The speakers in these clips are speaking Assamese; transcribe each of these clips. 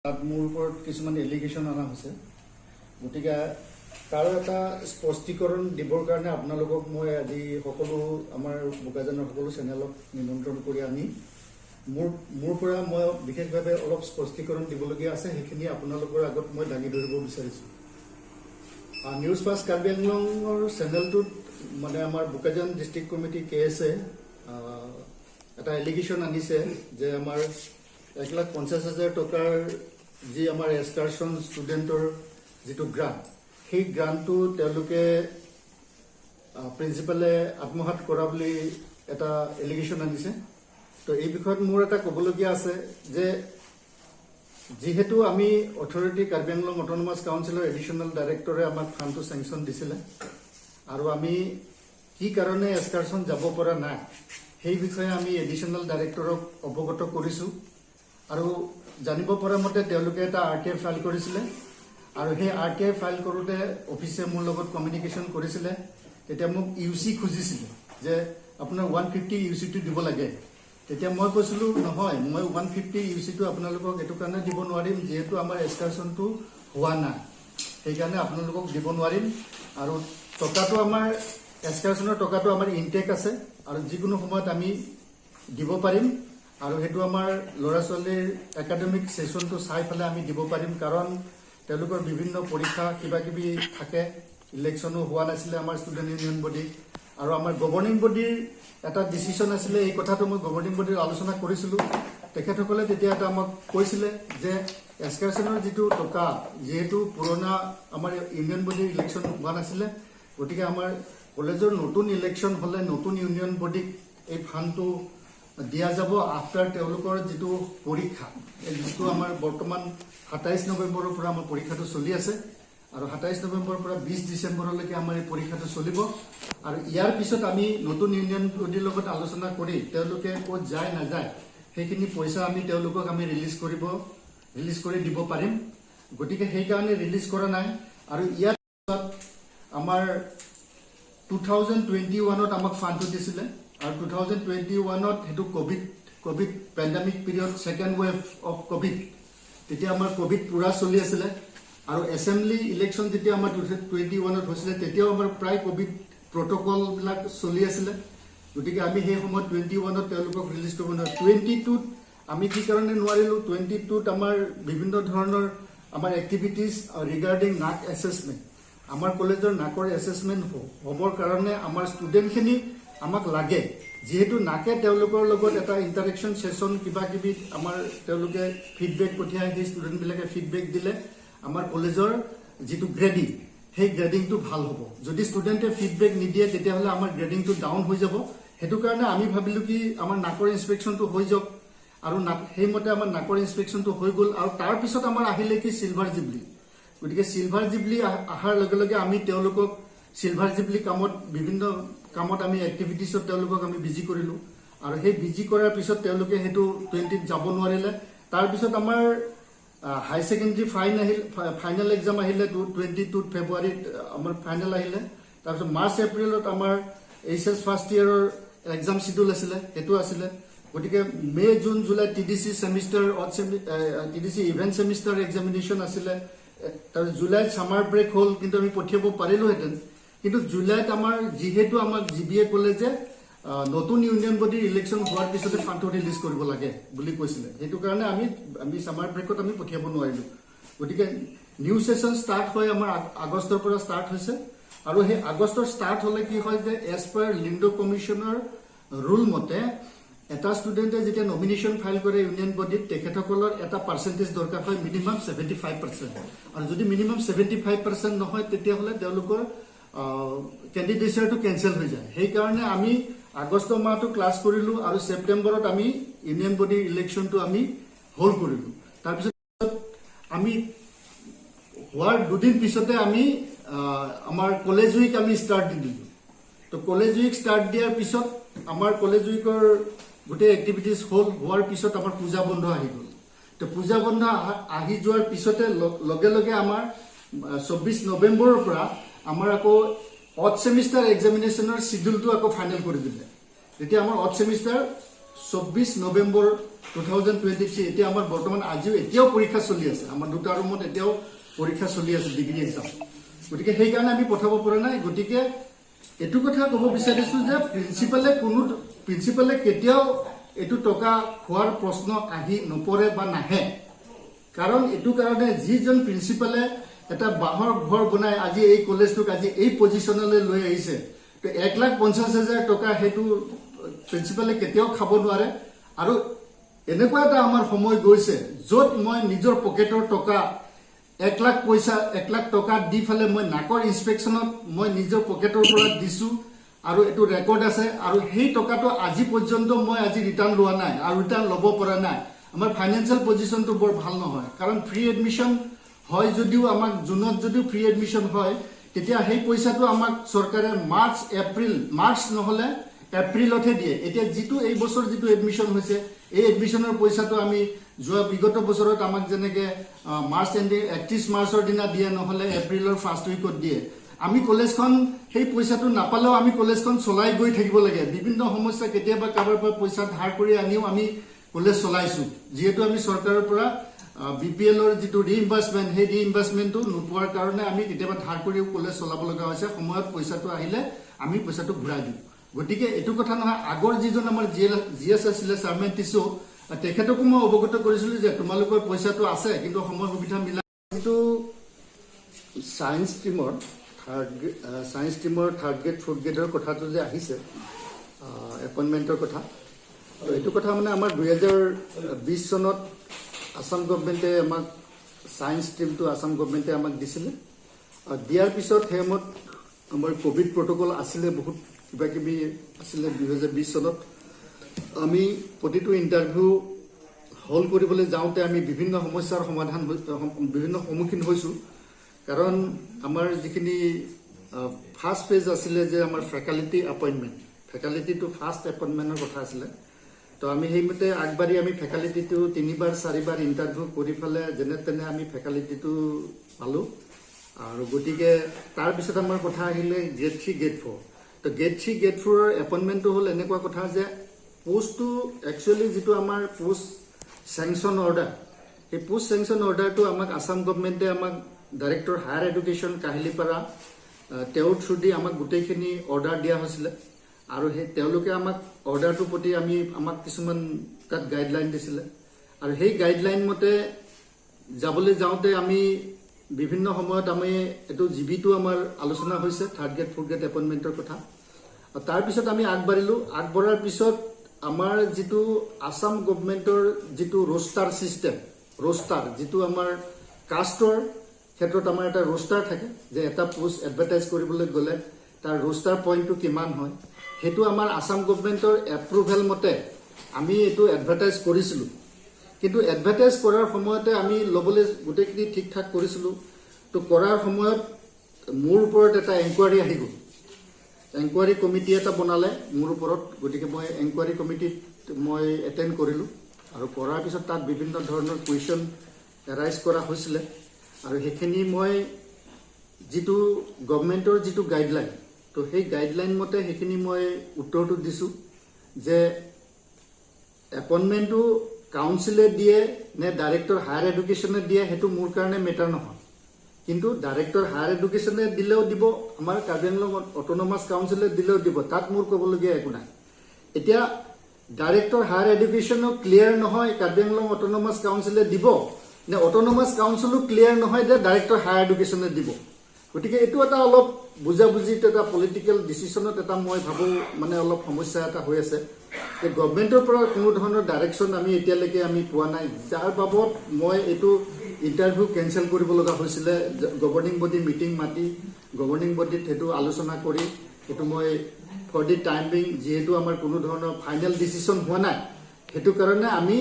তাত মোৰ ওপৰত কিছুমান এলিগেশ্যন অনা হৈছে। গতিকে তাৰ এটা স্পষ্টীকৰণ দিবৰ কাৰণে আপোনালোকক মই আজি সকলো আমাৰ বোকাজানৰ সকলো চেনেলক নিমন্ত্ৰণ কৰি আনি মোৰ পৰা মই বিশেষভাৱে অলপ স্পষ্টীকৰণ দিবলগীয়া আছে। সেইখিনি আপোনালোকৰ আগত মই দাঙি ধৰিব বিচাৰিছোঁ। নিউজ ফাৰ্ষ্ট কাৰ্বি আংলঙৰ চেনেলটোত মানে আমাৰ বোকাজান ডিষ্ট্ৰিক্ট কমিটি কে এছ এ এটা এলিগেশ্যন আনিছে যে আমাৰ 1,50,000 টকাৰ যি আমাৰ এক্সকাৰশ্যন ষ্টুডেণ্টৰ যিটো গ্ৰাণ্ট, সেই গ্ৰাণ্টটো তেওঁলোকে প্ৰিন্সিপালে আত্মসাত কৰা বুলি এটা এলিগেশ্যন আনিছে। তো এই বিষয়ত মোৰ এটা ক'বলগীয়া আছে যে যিহেতু আমি অথৰিটি কাৰ্বি আংলং অট'নমাছ কাউন্সিলৰ এডিশ্যনেল ডাইৰেক্টৰে আমাক ফাণ্ডটো চেংচন দিছিলে আৰু আমি কি কাৰণে এক্সকাৰশ্যন যাব পৰা নাই, সেই বিষয়ে আমি এডিশ্যনেল ডাইৰেক্টৰক অৱগত কৰিছোঁ। আৰু জানিব পৰা মতে তেওঁলোকে এটা আৰটিআই ফাইল কৰিছিলে আৰু সেই আৰটিআই ফাইল কৰোঁতে অফিচে মোৰ লগত কমিউনিকেশ্যন কৰিছিলে। তেতিয়া মোক ইউ চি খুজিছিলে যে আপোনাৰ 150 ইউ চিটো দিব লাগে। তেতিয়া মই কৈছিলোঁ, নহয়, মই 150 ইউ চিটো আপোনালোকক এইটো কাৰণে দিব নোৱাৰিম, যিহেতু আমাৰ এক্সকাৰশ্যনটো হোৱা নাই, সেইকাৰণে আপোনালোকক দিব নোৱাৰিম। আৰু টকাটো আমাৰ এক্সকাৰশ্যনৰ টকাটো আমাৰ ইনটেক আছে আৰু যিকোনো সময়ত আমি দিব পাৰিম আৰু সেইটো আমাৰ ল'ৰা ছোৱালীৰ একাডেমিক ছেশ্যনটো চাই পেলাই আমি দিব পাৰিম, কাৰণ তেওঁলোকৰ বিভিন্ন পৰীক্ষা কিবা কিবি থাকে। ইলেকশ্যনো হোৱা নাছিলে আমাৰ ষ্টুডেণ্ট ইউনিয়ন বডি আৰু আমাৰ গভৰ্ণিং বডিৰ এটা ডিচিশ্যন আছিলে। এই কথাটো মই গভৰ্ণিং বডিৰ আলোচনা কৰিছিলোঁ। তেখেতসকলে তেতিয়া এটা আমাক কৈছিলে যে এক্সকাৰশ্যনৰ যিটো টকা, যিহেতু পুৰণা আমাৰ ইউনিয়ন বডিৰ ইলেকশ্যন হোৱা নাছিলে, গতিকে আমাৰ কলেজৰ নতুন ইলেকশ্যন হ'লে নতুন ইউনিয়ন বডিক এই ফাণ্ডটো দিয়া যাব আফটাৰ তেওঁলোকৰ যিটো পৰীক্ষা, এই যিটো আমাৰ বৰ্তমান 27 নৱেম্বৰৰ পৰা আমাৰ পৰীক্ষাটো চলি আছে আৰু 27 নৱেম্বৰৰ পৰা 20 ডিচেম্বৰলৈকে আমাৰ এই পৰীক্ষাটো চলিব। আৰু ইয়াৰ পিছত আমি নতুন ইউনিয়ন বডিৰ লগত আলোচনা কৰি তেওঁলোকে ক'ত যায় নাযায়, সেইখিনি পইচা আমি তেওঁলোকক আমি ৰিলিজ কৰি দিব পাৰিম। গতিকে সেইকাৰণে ৰিলিজ কৰা নাই। আৰু ইয়াৰ পিছত আমাৰ 2021ত আমাক ফাণ্ডটো দিছিলে আৰু 2021ত সেইটো Covid pandemic period, second wave of Covid, তেতিয়া আমাৰ কভিড পূৰা চলি আছিলে। আৰু এছেম্বলি ইলেকশ্যন যেতিয়া আমাৰ 2021ত হৈছিলে, তেতিয়াও আমাৰ প্ৰায় কভিড প্ৰট'কলবিলাক চলি আছিলে। গতিকে আমি সেই সময়ত 21ত তেওঁলোকক ৰিলিজ কৰিব নোৱাৰোঁ। 22ত আমি কি কাৰণে নোৱাৰিলোঁ? 22ত আমাৰ বিভিন্ন ধৰণৰ আমাৰ এক্টিভিটিজ ৰিগাৰ্ডিং নাক এছেচমেণ্ট, আমাৰ কলেজৰ নাকৰ এছেচমেণ্ট হ'বৰ কাৰণে আমাৰ ষ্টুডেণ্টখিনি আমাক লাগে। যিহেতু নাকে তেওঁলোকৰ লগত এটা ইণ্টাৰেকশ্যন ছেশ্যন কিবা কিবি আমাৰ তেওঁলোকে ফিডবেক পঠিয়াই, সেই ষ্টুডেণ্টবিলাকে ফিডবেক দিলে আমাৰ কলেজৰ যিটো গ্ৰেডিং, সেই গ্ৰেডিংটো ভাল হ'ব। যদি ষ্টুডেণ্টে ফিডবেক নিদিয়ে, তেতিয়াহ'লে আমাৰ গ্ৰেডিংটো ডাউন হৈ যাব। সেইটো কাৰণে আমি ভাবিলোঁ কি আমাৰ নাকৰ ইনস্পেকশ্যনটো হৈ যাওক। আৰু সেইমতে আমাৰ নাকৰ ইনস্পেকশ্যনটো হৈ গ'ল। আৰু তাৰপিছত আমাৰ আহিলে কি চিলভাৰ জুবলি। গতিকে চিলভাৰ জুবলি অহাৰ লগে লগে আমি তেওঁলোকক চিলভাৰ জুবলি কামত, বিভিন্ন কামত আমি এক্টিভিটিছত তেওঁলোকক আমি বিজি কৰিলোঁ। আৰু সেই বিজি কৰাৰ পিছত তেওঁলোকে সেইটো 20ত যাব নোৱাৰিলে। তাৰপিছত আমাৰ হাই ছেকেণ্ডেৰী আহিল, ফাইনেল এক্সাম আহিলে। 22ত ফেব্ৰুৱাৰীত আমাৰ ফাইনেল আহিলে। তাৰপিছত মাৰ্চ এপ্ৰিলত আমাৰ এইচ এছ ফাৰ্ষ্ট ইয়েৰৰ এক্সাম চিডিউল আছিলে, সেইটো আছিলে। গতিকে মে' June July TDC semester, odd TDC even semester examination আছিলে। তাৰপিছত জুলাইত ছামাৰ ব্ৰেক হ'ল, কিন্তু আমি পঠিয়াব পাৰিলোহেঁতেন। কিন্তু জুলাইত আমাৰ যিহেতু আমাক জি বিয়ে ক'লে যে নতুন ইউনিয়ন বডিৰ ইলেকশ্যন হোৱাৰ পিছতে ফাণ্ডটো ৰিলিজ কৰিব লাগে বুলি কৈছিলে, সেইটো কাৰণে আমি ছামাৰ ব্ৰেকত আমি পঠিয়াব নোৱাৰিলোঁ। গতিকে নিউ ছেশ্যন ষ্টাৰ্ট হৈ আমাৰ আগষ্টৰ পৰা ষ্টাৰ্ট হৈছে। আৰু সেই আগষ্টৰ ষ্টাৰ্ট হ'লে কি হয় যে এজ পাৰ লিংডো কমিশ্যনৰ ৰুল মতে এটা ষ্টুডেণ্টে যেতিয়া নমিনেশ্যন ফাইল কৰে ইউনিয়ন বডিত, তেখেতসকলৰ এটা পাৰ্চেণ্টেজ দৰকাৰ হয়, মিনিমাম 75%। আৰু যদি মিনিমাম 75% নহয়, তেতিয়াহ'লে তেওঁলোকৰ কেণ্ডিডেচাৰটো কেঞ্চেল হৈ যায়। সেইকাৰণে আমি আগষ্ট মাহটো ক্লাছ কৰিলোঁ আৰু ছেপ্টেম্বৰত আমি ইউনিয়ন বডিৰ ইলেকশ্যনটো আমি হোল্ড কৰিলোঁ। তাৰপিছত আমি হোৱাৰ দুদিন পিছতে আমি আমাৰ কলেজ উইক আমি ষ্টাৰ্ট দি দিলোঁ। তো কলেজ উইক ষ্টাৰ্ট দিয়াৰ পিছত আমাৰ কলেজ উইকৰ গোটেই এক্টিভিটিজ হ'ল। হোৱাৰ পিছত আমাৰ পূজা বন্ধ আহি গ'ল। তো পূজা বন্ধ আহি যোৱাৰ পিছতে লগে লগে আমাৰ 24 নৱেম্বৰৰ পৰা আমাৰ আকৌ অড ছেমিষ্টাৰ এক্সামিনেশ্যনৰ চিডিউলটো আকৌ ফাইনেল কৰি দিলে। তেতিয়া আমাৰ অড ছেমিষ্টাৰ 24 নৱেম্বৰ 2023। এতিয়া আমাৰ বৰ্তমান আজিও এতিয়াও পৰীক্ষা চলি আছে। আমাৰ দুটা ৰুমত এতিয়াও পৰীক্ষা চলি আছে, ডিগ্ৰী এক্সাম। গতিকে সেইকাৰণে আমি পঠাব পৰা নাই। গতিকে এইটো কথা ক'ব বিচাৰিছো যে প্ৰিন্সিপালে কেতিয়াও এইটো টকা খোৱাৰ প্ৰশ্ন আহি নপৰে বা নাহে। কাৰণ এইটো কাৰণে যিজন প্ৰিন্সিপালে এটা বাঁহৰ ঘৰ বনাই আজি এই কলেজটোক আজি এই পজিশ্যনলৈ লৈ আহিছে, তো 1,50,000 টকা সেইটো প্ৰিন্সিপালে কেতিয়াও খাব নোৱাৰে। আৰু এনেকুৱা এটা আমাৰ সময় গৈছে য'ত মই নিজৰ পকেটৰ টকা 1 লাখ পইচা, 1 লাখ টকা দি পেলাই মই নাকৰ ইনস্পেকশ্যনত মই নিজৰ পকেটৰ পৰা দিছো আৰু এইটো ৰেকৰ্ড আছে। আৰু সেই টকাটো আজি পৰ্যন্ত মই আজি ৰিটাৰ্ণ লোৱা নাই আৰু ৰিটাৰ্ণ ল'ব পৰা নাই। আমাৰ ফাইনেন্সিয়েল পজিশ্যনটো বৰ ভাল নহয়, কাৰণ ফ্ৰী এডমিশ্যন হয় যদিও আমাক জুনত যদিও ফ্ৰী এডমিশ্যন হয়, তেতিয়া সেই পইচাটো আমাক চৰকাৰে মাৰ্চ, এপ্ৰিল, মাৰ্চ নহ'লে এপ্ৰিলতহে দিয়ে। এতিয়া যিটো এই বছৰ যিটো এডমিশ্যন হৈছে, এই এডমিশ্যনৰ পইচাটো আমি যোৱা বিগত বছৰত আমাক যেনেকে মাৰ্চ এণ্ডিং, 31 মাৰ্চৰ দিনা দিয়ে, নহ'লে এপ্ৰিলৰ ফাৰ্ষ্ট উইকত দিয়ে। আমি কলেজখন সেই পইচাটো নাপালেও আমি কলেজখন চলাই গৈ থাকিব লাগে। বিভিন্ন সমস্যা, কেতিয়াবা কাৰোবাৰ পৰা পইচা ধাৰ কৰি আনিও আমি কলেজ চলাইছো। যিহেতু আমি চৰকাৰৰ পৰা বিপিএলৰ যিটো ৰিইম্বাৰ্চমেণ্ট, সেই ৰিইম্বাৰ্চমেণ্টটো নোপোৱাৰ কাৰণে আমি কেতিয়াবা ধাৰ কৰিও কলেজ চলাব লগা হৈছে। সময়ত পইচাটো আহিলে আমি পইচাটো ঘূৰাই দিওঁ। গতিকে এইটো কথা নহয়। আগৰ যিজন আমাৰ জি এছ আছিলে, চাৰমেন টিচু, তেখেতকো মই অৱগত কৰিছিলো যে তোমালোকৰ পইচাটো আছে, কিন্তু সময় সুবিধা মিলা যিটো ছায়েন্স ষ্ট্ৰীমৰ থাৰ্ড গ্ৰেড, ফ'ৰ্থ গ্ৰেডৰ কথাটো যে আহিছে, এপইণ্টমেণ্টৰ কথা, তো এইটো কথা মানে আমাৰ 2020 চনত আছাম গভমেণ্টে আমাক ছায়েন্স ষ্ট্ৰীমটো আছাম গভমেণ্টে আমাক দিছিলে আৰু দিয়াৰ পিছত সেই সময়ত আমাৰ ক'ভিড প্ৰট'কল আছিলে, বহুত কিবা কিবি আছিলে। 2020 চনত আমি প্ৰতিটো ইণ্টাৰভিউ হল কৰিবলৈ যাওঁতে আমি বিভিন্ন সমস্যাৰ বিভিন্ন সন্মুখীন হৈছোঁ। কাৰণ আমাৰ যিখিনি ফাৰ্ষ্ট ফেজ আছিলে যে আমাৰ ফেকাল্টি এপইণ্টমেণ্ট, ফেকাল্টিটো ফাৰ্ষ্ট এপইণ্টমেণ্টৰ কথা আছিলে। তো আমি সেইমতে আগবাঢ়ি আমি ফেকাল্টিটো তিনিবাৰ চাৰিবাৰ ইণ্টাৰভিউ কৰি পেলাই যেনে তেনে আমি ফেকাল্টিটো পালোঁ। আৰু গতিকে তাৰপিছত আমাৰ কথা আহিলে গ্ৰেড থ্ৰী, গ্ৰেড ফ'ৰ। তো গ্ৰেড থ্ৰী, গ্ৰেড ফ'ৰৰ এপইণ্টমেণ্টটো হ'ল এনেকুৱা কথা যে পষ্টটো একচুৱেলি যিটো আমাৰ পোষ্ট চেংচন অৰ্ডাৰ, সেই পোষ্ট চেংচন অৰ্ডাৰটো আমাক আছাম গভমেণ্টে আমাক ডাইৰেক্টৰ হায়াৰ এডুকেশ্যন কাহিলীপাৰা, তেওঁৰ থ্ৰু দি আমাক গোটেইখিনি অৰ্ডাৰ দিয়া হৈছিলে। আৰু সেই তেওঁলোকে আমাক অৰ্ডাৰটোৰ প্ৰতি আমাক কিছুমান তাত গাইডলাইন দিছিলে আৰু সেই গাইডলাইন মতে যাবলৈ যাওঁতে আমি বিভিন্ন সময়ত আমি এইটো জিবিটো আমাৰ আলোচনা হৈছে থাৰ্ড গ্ৰেড, ফ'ৰ্থ গ্ৰেড এপইণ্টমেণ্টৰ কথা। তাৰপিছত আমি আগবাঢ়িলোঁ। আগবঢ়াৰ পিছত আমাৰ যিটো আছাম গভমেণ্টৰ যিটো ৰোষ্টাৰ ছিষ্টেম, ৰোষ্টাৰ যিটো আমাৰ কাষ্টৰ ক্ষেত্ৰত আমাৰ এটা ৰোষ্টাৰ থাকে যে এটা পোষ্ট এডভাৰটাইজ কৰিবলৈ গ'লে তাৰ ৰোষ্টাৰ পইণ্টটো কিমান হয়, সেইটো আমাৰ আছাম গভমেণ্টৰ এপ্ৰুভেল মতে আমি এইটো এডভাৰটাইজ কৰিছিলোঁ। কিন্তু এডভাৰটাইজ কৰাৰ সময়তে আমি ল'বলৈ গোটেইখিনি ঠিক ঠাক কৰিছিলোঁ। তো কৰাৰ সময়ত মোৰ ওপৰত এটা এনকুৱাৰী আহি গ'ল। এনকুৱাৰী কমিটি এটা বনালে মোৰ ওপৰত। গতিকে মই এনকুৱাৰী কমিটিত মই এটেণ্ড কৰিলোঁ আৰু কৰাৰ পিছত তাত বিভিন্ন ধৰণৰ কুৱেশ্যন এৰাইজ কৰা হৈছিলে। আৰু সেইখিনি মই যিটো গভমেণ্টৰ যিটো গাইডলাইন, তো সেই গাইডলাইন মতে সেইখিনি মই উত্তৰটো দিছোঁ যে এপইণ্টমেণ্টটো কাউন্সিলে দিয়ে নে ডাইৰেক্টৰ হায়াৰ এডুকেশ্যনে দিয়ে, সেইটো মোৰ কাৰণে মেটাৰ নহয়। কিন্তু ডাইৰেক্টৰ হায়াৰ এডুকেশ্যনে দিলেও দিব, আমাৰ কাৰ্বি আংলং অট'নমাছ কাউন্সিলে দিলেও দিব, তাত মোৰ ক'বলগীয়া একো নাই। এতিয়া ডাইৰেক্টৰ হায়াৰ এডুকেশ্যনো ক্লিয়াৰ নহয় কাৰ্বি আংলং অট'নমাছ কাউন্সিলে দিব নে অট'নমাছ কাউন্সিলো ক্লিয়াৰ নহয় যে ডাইৰেক্টৰ হায়াৰ এডুকেশ্যনে দিব। গতিকে এইটো এটা অলপ বুজাবুজিত এটা পলিটিকেল ডিচিশ্যনত এটা মই ভাবোঁ মানে অলপ সমস্যা এটা হৈ আছে যে গভমেণ্টৰ পৰা কোনো ধৰণৰ ডাইৰেকশ্যন আমি এতিয়ালৈকে আমি পোৱা নাই, যাৰ বাবদ মই এইটো ইণ্টাৰভিউ কেঞ্চেল কৰিব লগা হৈছিলে। গভৰ্ণিং বডি মিটিং মাতি গভৰ্ণিং বডিত সেইটো আলোচনা কৰি সেইটো মই ফৰ the time being, যিহেতু আমাৰ কোনো ধৰণৰ ফাইনেল ডিচিশ্যন হোৱা নাই, সেইটো কাৰণে আমি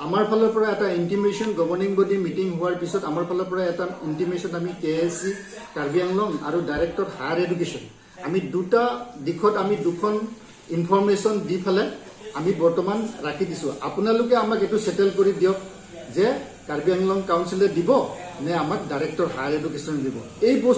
আমাৰ ফালৰ পৰা এটা ইণ্টিমেশ্যন, গভৰ্ণিং বডি মিটিং হোৱাৰ পিছত আমাৰ ফালৰ পৰা এটা ইণ্টিমেশ্যন আমি কেএচি কাৰ্বি আংলং আৰু ডাইৰেক্টৰ হায়াৰ এডুকেশ্যন, আমি দুটা দিশত আমি দুখন ইনফৰমেশ্যন দি পেলাই আমি বৰ্তমান ৰাখি দিছোঁ। আপোনালোকে আমাক এইটো ছেটেল কৰি দিয়ক যে কাৰ্বি আংলং কাউন্সিলে দিব নে আমাক ডাইৰেক্টৰ হায়াৰ এডুকেশ্যন দিব এই বস্তু।